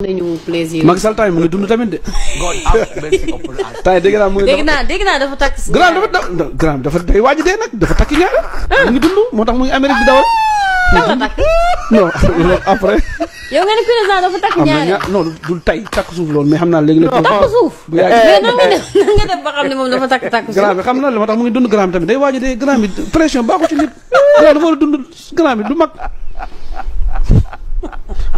nañu plaisir. Macky Sall tamit mu ngi dund tamit de. tay dégg naa muy dégg naa dafa takk si grand dafa day waaj dee nag dafa takki ñaar mu ngi dund moo tax mu ngi Amérique di dawal. dafa takk non après. yow nga ne président dafa takk ñaar non dul tay takk suuf loolu mais xam naa léegi la. takk suuf bu yàgg mais nan nga def ba xam ne moom dafa takk suuf. grand bi xam na moo tax mu ngi dund grand bi tamit day waaj dee grand bi pression baaxul ci nit. grand dafa war a dund grand bi du mag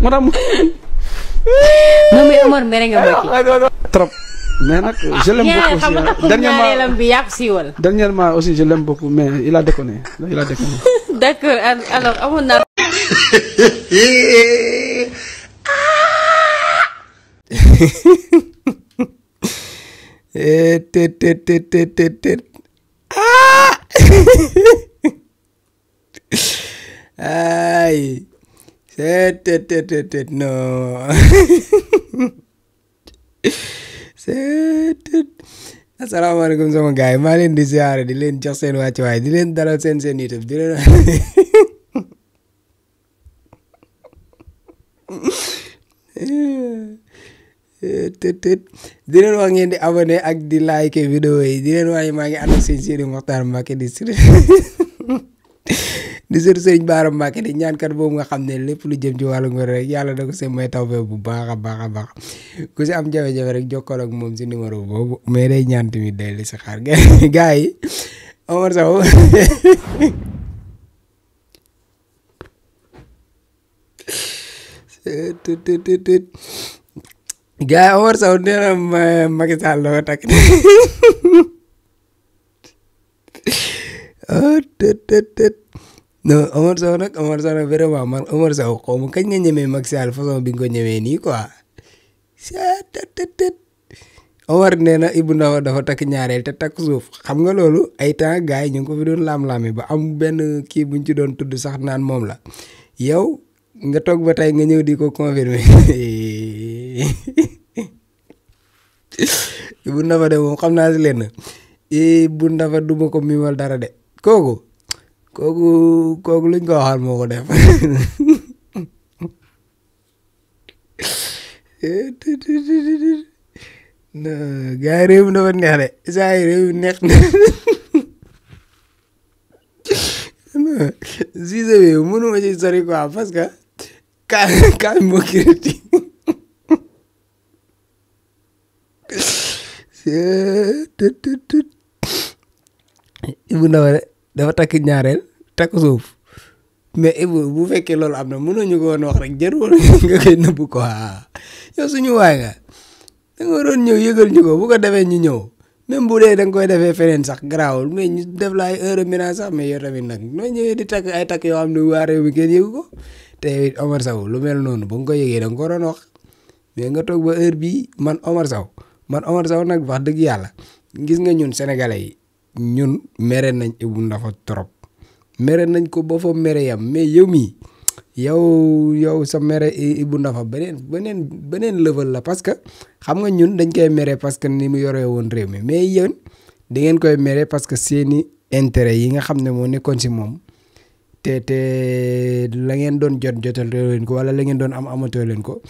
moo tax mu. non mais Omar mere nga Macky trop mais nag je l'aime beaucoup xam nga takkum ñaareelam bi yaa ko siiwal. dernièrement aussi je l'aime beaucoup mais il a déconné d'accord alors amoon naa. ay non asalaamaaleykum sama gars yi maa leen di ziare di leen jox seen wàccuwaay di leen dalal seen YouTube di leen di leen wax ngeen di abonné ak di like vidéo yi di leen wax maa ngi ànd ak seen Sidi Mokhtar Mbacké di Sëriñ Bara Mbacké di ñaankat boobu nga xam ne lépp lu jëm ci wàllu ngor rek yàlla da ko seen may taw bu baax a baax ku si am jafe-jafe rek jokkoo ak moom si numéro boobu mais day ñaan tamit day li si xaar gars yi Omar Sow gars yi Omar Sow nee na Macky Sall dafa takk non Omar Sow nag vraiment man Omar Sow xaw ma kañ nga ñemee Macky Sall façon bi nga ko ñemee nii quoi Omar nee na Ibou Ndaw dafa takk ñaareel te takk suuf xam nga loolu ay temps gars yi ñu ngi ko fi doon laam-laame ba am benn kii buñ ci doon tudd sax naan moom la yow nga toog ba tey nga ñëw di ko confirmer Ibou Ndaw de moom xam naa si leen Ibou Ndaw duma ko mimal dara de kooku luñ ko waxal moo ko def non gars yi réew mi dafa neex de saa yi réew mi neex na non Cissé bi mënuma ci sori quoi parce que ka moo critique Ibou Ndaw dafa takk ñaareel takk suuf mais Ibou bu fekkee loolu am na mënuñu ko woon wax rek jarul nga koy nëbbu quoi yow suñu waay nga da nga waroon ñëw yëgal ñu ko bu ko defee ñu ñëw même bu dee da nga koy defee feneen sax garaawul mais ñu def la ay heure minage sax mais yow tamit nag noo ñëwee di takk ay takk yoo xam ne waa réew mi kenn yëgu ko te Omar Sow lu mel noonu ba nga ko yëgee da nga ko waroon wax mais nga toog ba heure bii man Omar Sow nag wax dëgg yàlla gis nga ñun sénégalais yi ñun mere nañ Ibou Ndaw trop mere nañ ko ba fa mere yam mais yow mii yow sa mere Ibou Ndaw beneen level la parce que xam nga ñun dañ koy mere parce que ni mu yoree woon réew mi mais yéen da ngeen koy mere parce que seeni intérêt yi nga xam ne moo nekkoon si moom te la ngeen doon jotal leen ko wala la ngeen doon amatoo leen ko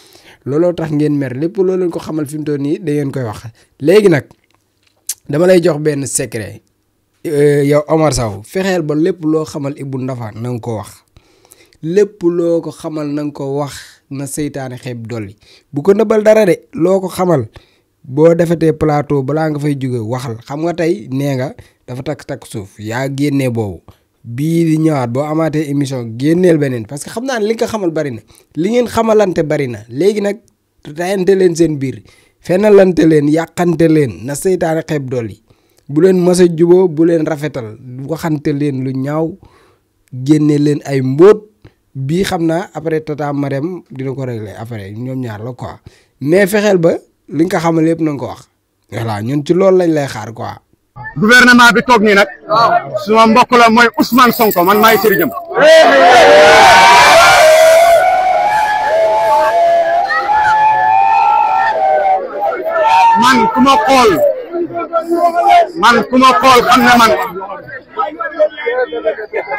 looloo tax ngeen mer lépp loo leen ko xamal fi mu toll nii da ngeen koy wax léegi nag dama lay jox benn secret yow Omar Sow fexeel ba lépp loo xamal Ibou Ndaw na nga ko wax lépp loo ko xamal na nga ko wax na seytaane xeeb dolli bu ko nëbbal dara de loo ko xamal boo defetee plateau balaa nga fay jóge waxal xam nga tey nee nga dafa takk suuf yaa génnee boobu bii di ñëwaat boo amaatee émission génneel beneen parce que xam naa ne li nga xamal bari na li ngeen xamalante bari na léegi nag rayante leen seen biir fenalante leen yàqante leen na seytaane xeeb dolli bu leen mës a juboo bu leen rafetal waxante leen lu ñaaw génne leen ay mbóot bii xam naa après tata Marème dina ko régler après ñoom ñaar la quoi mais fexeel ba li nga xamal yëpp na nga ko wax voilà ñun ci loolu lañ lay xaar quoi. gouvernement bi toog nii nag suma mbokk la mooy Ousmane Sonko man maay sëriñam man ku ma xool xam ne man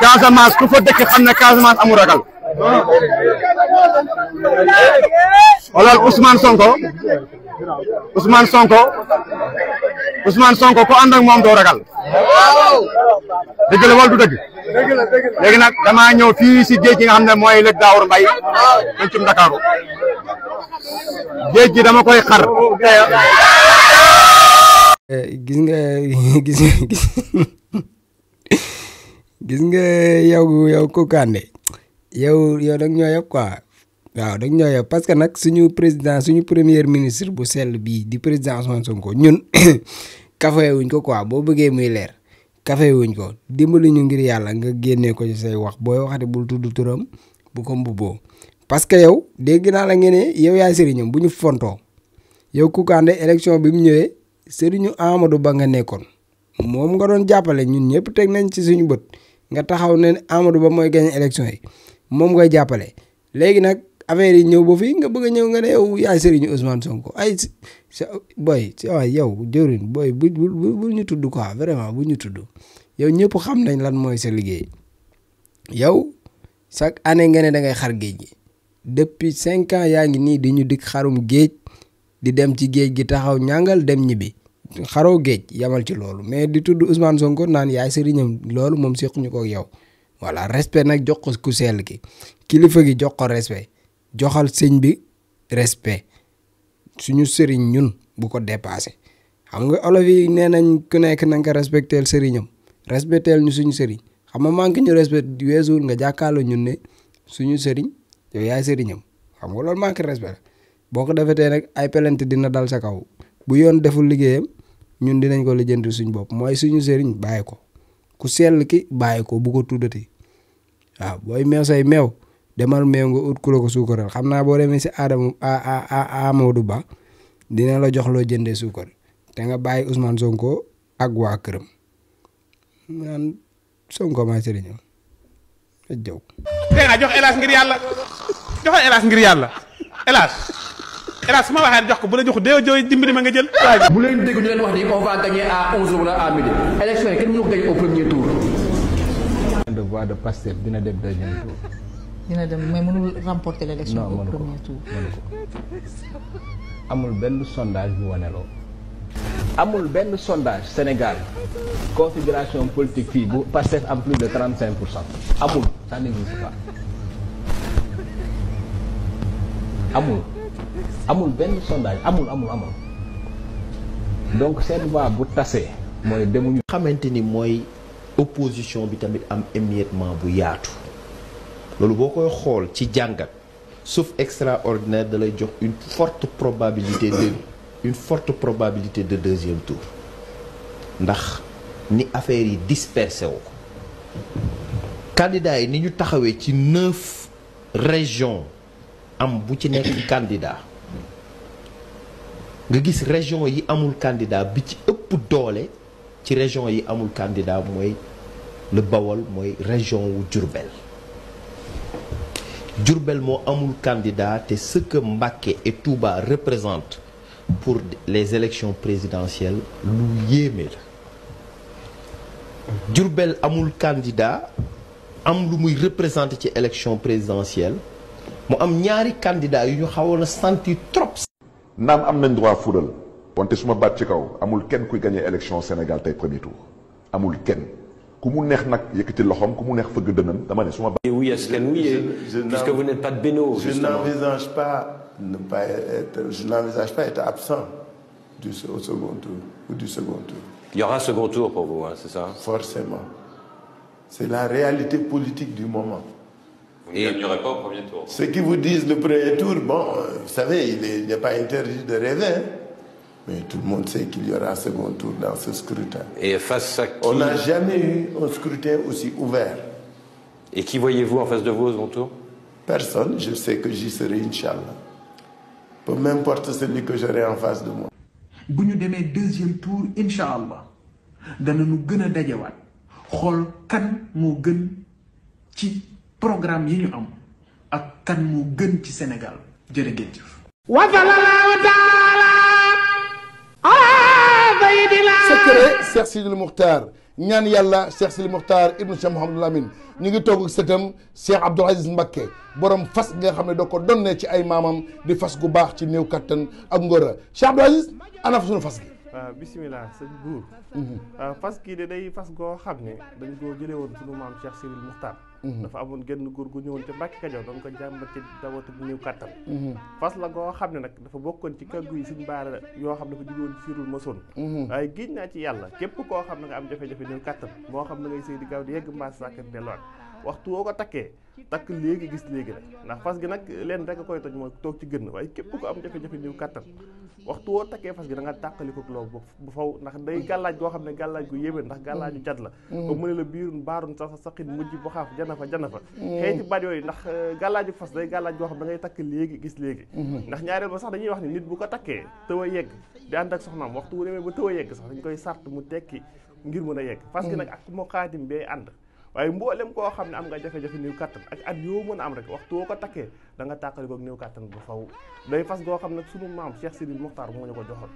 Casamance ku fa dëkk xam ne Casamance amul ragal xoolal Ousmane Sonko ko ànd ak moom doo ragal dëgg la wala du dëgg léegi nag damaa ñëw fii si géej gi nga xam ne mooy lëg Daawur Mbay pencum Ndakaaru géej gi dama koy xar gis nga gis nga yow Kounkandé yow dag ñoo yëpp quoi waaw dag ñoo yëpp parce que nag suñu premier ministre bu sell bii di président Ousmane Sonko ñun café wuñ ko quoi boo bëggee muy leer café wuñ ko dimbali ñu ngir yàlla nga génnee ko ci say wax booy waxate bul tudd turam bu ko mbubboo parce que yow dégg naa la ngeen ne yow yaay sëriñam bu ñu fontoo yow Kounkandé élection bi mu ñëwee sëriñu Amadou Ba nga nekkoon moom nga doon jàppale ñun ñëpp teg nañ ci suñu bët nga taxaw ne Amadou Ba mooy gagné élection yi moom ngay jàppale léegi nag affaire yi ñëw ba fii nga bëgg a ñëw nga ne yow yaay sëriñu Ousmane Sonko ay boy yow jëriñ boy bu ñu tudd quoi vraiment bu ñu tudd yow ñëpp xam nañ lan mooy sa liggéey yow chaque année nga ne da ngay xar géej gi depuis 5 ans yaa ngi nii di ñu dik xarum géej di dem ci géej gi taxaw ñàngal dem ñibbi xaroo géej yamal ci loolu mais di tudd Ousmane Sonko naan yaay sëriñam loolu moom sequñu ko ak yow voilà respect nag jox ko ku sell ki kilifa gi jox ko respect joxal sëñ bi respect suñu sëriñ ñun bu ko dépassé xam nga olof yi nee nañ ku nekk na nga respecteel sëriñam respecteel ñu suñu sëriñ xam nga manque ñu respect weesuwul nga jàkkaarloo ñun ne suñu sëriñ yow yaay sëriñam xam nga loolu manque respect boo ko defetee nag ay pelante dina dal sa kaw bu yoon deful liggéeyam ñun dinañ ko lijjanti suñ bopp mooy suñu sëriñ bàyyi ko ku sell ki bàyyi ko bu ko tuddati waaw booy meew say meew demal meew nga ut ku la ko suukaral xam naa boo demee si Amadou Ba dina la jox loo jëndee suukar te nga bàyyi Ousmane Sonko ak waa këram naan Sonko maa sëriñam a jaw tey naa jox hélas ngir yàlla joxal hélas ngir yàlla hélas su ma waxee jox ko bu la jox dee jooy dimbali ma nga jël. bu leen dégg ñu leen wax ni on va gagner à 11h wala à midi élection yi kenn mënu ko gagner au premier tour. de voix de Pastef dina dem deuxième tour. dina dem mais mënul remporter l'élection au premier tour. amul benn sondage bu wane loolu. amul benn sondage Sénégal configuration politique fii bu Pastef am plus de 35%. amul ça n'existe pas. amul benn sondage amul donc seen voix bu tasee mooy demuñu. xamante ni mooy opposition bi tamit am émiettement bu yaatu loolu boo koy xool ci jàngat sauf extraordinaire da lay jox une forte probabilité de deuxième tour ndax ni affaire yi dispersé wu ko candidats yi ni ñu taxawee ci 9 régions am bu ci nekk candidat nga gis région yi amul candidat bi ci ëpp doole ci région yi amul candidat mooy le Bawol mooy région wu Diourbel moo amul candidat te ce que Mbacké et Touba représentent pour les élections présidentielles lu yéeme la Diourbel amul candidat am lu muy représenter ci élection présidentielle mu am ñaari candidat yu ñu xawoon a sentir trop. naam am nañ droit fuural wante su ma baat ci kaw amul kenn kuy gagné élection Sénégal tey premier tour amul kenn ku mu neex nag yëkkati loxoom ku mu neex fëgg dënam dama ne su ma baat. Oui, est-ce que oui, puisque vous n'êtes pas de Béno. Je n'envisage pas être absent au second tour ou du second tour. Il y aura un second tour pour vous, hein, c'est ça? Forcément. C'est la réalité politique du moment. Vous ne gagnerez pas au premier tour. Ceux qui vous disent le premier tour, bon, vous savez, il n'est pas interdit de rêver, hein, mais tout le monde sait qu'il y aura un second tour dans ce scrutin. Et face à qui? On n'a jamais eu un scrutin aussi ouvert. Et qui voyez-vous en face de vous au second tour? Personne, je sais que j'y serai, Inch'Allah. Peu m'importe celui que j'aurai en face de moi. bu ñu demee deuxième tour incha allah danañu gën a dajawaat xool kan moo gën ci programme yi ñu am ak kan moo gën ci Sénégal jërë ngeen jëf. wa sallallahu taala ala sayyidina secret Cheikh Sidil Mokhtar ñaan yàlla Cheikh Sidi Mokhtar ibnu Cheikh Mouhamadul Amin ñu ngi toog ak sëtam Cheikh Abdoul Aziz Mbacké borom fas nga xam ne da ko donnee ci ay maamam di fas gu baax ci néew kattan ak ngóora Cheikh Abdoul Aziz ana fa suñu fas gi. waaw bisimilah sëñ buur fas kii de day fas goo xam ne dañ koo jëlee woon suñu maam Cheikh Sidi Mokhtar dafa amoon genn góor gu ñëwoon ca Mbàkke Kajoor doon ko jàmbat ci dawatu bu néew kattan fas la goo xam ne nag dafa bokkoon ci kàggu yi suñ baara yoo xam dafa jóge woon ci Sirul Masoon waaye giñ naa ci yàlla képp koo xam ne nga am jafe-jafe néew kattan moo xam ne ngay sëy di gaaw di yegg mbaas sàkkat delluwaat waxtu woo ko takkee takk léegi gis léegi rek ndax fas gi nag leen rek a koy toj mooy toog ci gën waaye képp ko am jafe-jafe néew kattan waxtu woo takkee fas gi da nga tàqali ko loolu bu faw ndax day gàllaaj goo xam ne gàllaaj gu yéwén ndax gàllaaju jat la comme mu ne la biirun baarun sa saqin mujj bu xaaf jana fa xëyti baat yooyu ndax gàllaaju fas day gàllaaj goo xam da ngay takk léegi gis léegi ndax ñaareel ba sax dañuy wax ni nit bu ko takkee tëw a yegg di ànd ak soxnaam waxtu wu demee ba tëw a yegg sax dañ koy sart mu tekki ngir mën a yegg fas gi nag ak moo xaatim bee ànd waaye mboolem koo xam ne am nga jafe-jafe néew kattan ak at yoo mën a am rek waxtu woo ko takkee da nga tàqali ko néew kattan bu faw day fas goo xam ne sunu maam Cheikh Sidi Mokhtar moo ñu ko joxoon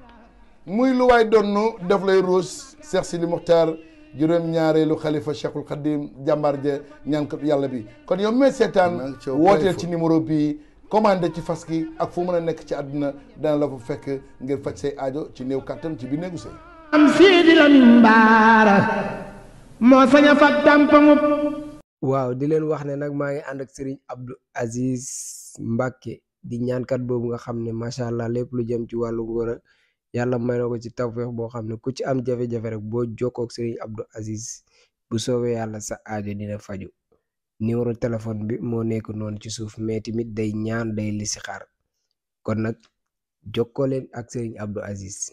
muy lu waay donnu def lay ruus Cheikh Sidi Mokhtar juróom-ñaareelu xalifa Cheikhul Khadim jàmbaar ja ñaankat yàlla bi kon yow mee seetaan wooteel ci numéro bii commandé ci fas gi ak fu mën a nekk ci àdduna dana la fa fekk ngir faj say aajo ci néew kattan ci biir néegu sëy am Sidi Lamine Bara moo sañ a fat dàmpaŋub waaw di leen wax ne nag maa ngi ànd ak Serigne Abdou Aziz Mbacké di ñaankat boobu nga xam ne macha allah lépp lu jëm ci wàllu ngóora yàlla may na ko ci tawfeex boo xam ne ku ci am jafe-jafe rek boo jokkoo ak Serigne Abdou Aziz bu soobee yàlla sa aajo dina faju numéro téléphone bi moo nekk noonu ci suuf mais tamit day ñaan day listixaar kon nag jokkoo leen ak Serigne Abdou Aziz